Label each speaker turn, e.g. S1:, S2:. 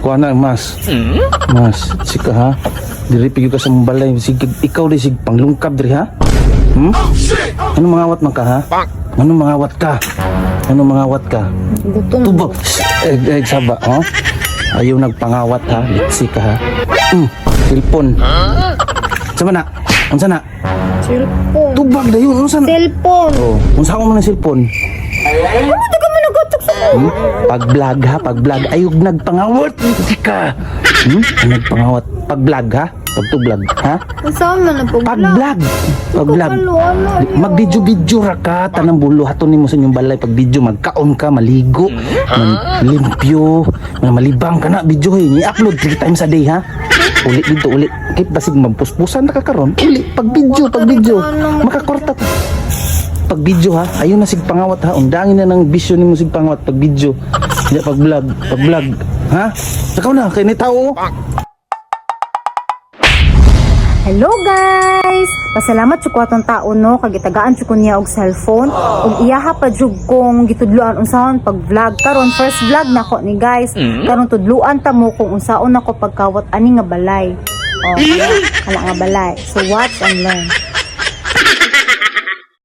S1: Kuha na, mas. Mas, sika ha. Diri pigyo ka sa mong balay. Sige, ikaw di sig panglungkab diri ha. Ano mangawat man ka ha? Ano mangawat ka? Ano mangawat ka?
S2: Gutom.
S1: Tubag. Eh, eh, saba, ha? Ayaw nagpangawat ha. Litsi ka ha. Cellphone. Sama na? Unsa na?
S2: Cellphone.
S1: Tubag na yun. Unsa na?
S2: Cellphone.
S1: Oh, unsa ko man ang cellphone?
S2: Ano di ka man nagatok sa
S1: Pag-vlog ha, pag-vlog. Ayog nagpangawat. Litsi ka. Ay, nagpangawat. Pag-vlog ha? Pag-vlog ha?
S2: Unsa man na pag-vlog?
S1: Pag-vlog. Pag-vlog. Mag-video-video ra ka, tanang bulo haton nimo sa inyong balay pag video, magkaon ka, maligo, limpyo, malibang ka na video hey, ni-upload three times a day ha. Uli dito, uli. Kay basig magpuspusan na ka karon. Uli pag video, pag video. Makakorta ta. Pag video ha, ayun na sig pangawat ha. Undangin na ng bisyo nimo sig pangawat pag video. Hindi pag vlog, pag vlog. Ha? Sakaw na kay ni tao.
S3: Hello guys! Pasalamat jud ko atong tao no kay gitagaan jud ko niya og cellphone ug iyaha pa jud kong gitudloan unsaon pag-vlog karon. First vlog nako ni guys. Karon tudloan ta mo kung unsaon nako pagkawat ani nga balay. Oh, kana nga balay. So watch and learn.